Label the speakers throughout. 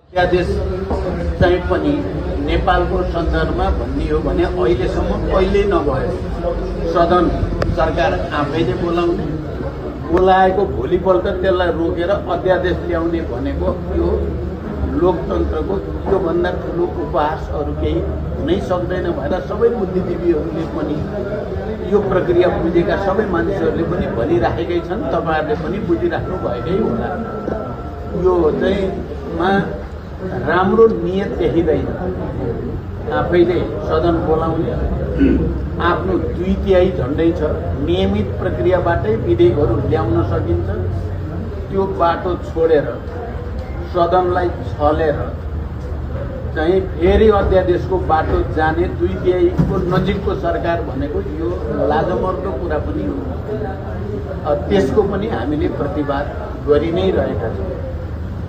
Speaker 1: अध्यादेश चाहिँ पनि नेपालको सन्दर्भमा भन्ने हो भने अहिलेसम्म कहिल्यै नभयो। सदन सरकार आफैले बोलाउने, बोलाएको भोलिपल्ट त्यसलाई रोकेर अध्यादेश ल्याउने भनेको यो लोकतन्त्रको योभन्दा ठुलो उपहास अरू केही हुनै सक्दैन भनेर सबै बुद्धिजीवीहरूले पनि यो प्रक्रिया बुझेका सबै मानिसहरूले पनि भनिराखेकै छन्। तपाईहरुले पनि बुझिराख्नु भएकै होला। यो चाहिँ राम्रो नियत देखिँदैन। आफैले सदन बोलाउने आफ्नो 2/3 झन्डै छ, नियमित प्रक्रियाबाटै विधेयकहरू ल्याउन सकिन्छ। त्यो बाटो छोडेर सदनलाई छलेर चाहिँ फेरि अध्यादेशको बाटो जाने 2/3 को नजिकको सरकार भनेको यो लाजमर्दो कुरा पनि हो। त्यसको पनि हामीले प्रतिवाद गरि नै रहेका छौँ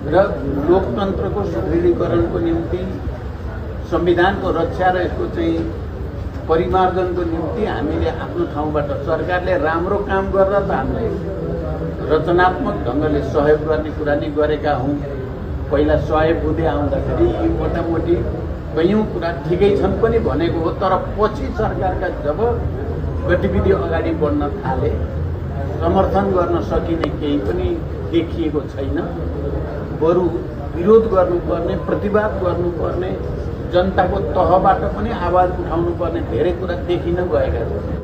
Speaker 1: र लोकतन्त्रको सुदृढीकरणको निम्ति, संविधानको रक्षा र यसको चाहिँ परिमार्जनको निम्ति हामीले आफ्नो ठाउँबाट सरकारले राम्रो काम गरेर त हामीले रचनात्मक ढङ्गले सहयोग गर्ने कुरा नै गरेका हौँ। पहिला 100 बुँदे आउँदाखेरि यी मोटामोटी कयौँ कुरा ठिकै छन् पनि भनेको हो, तर पछि सरकारका जब गतिविधि अगाडि बढ्न थाले समर्थन गर्न सकिने केही पनि देखिएको छैन। बरु विरोध गर्नुपर्ने, प्रतिवाद गर्नुपर्ने, जनताको तहबाट पनि आवाज उठाउनुपर्ने धेरै कुरा देखिन गएका छन्।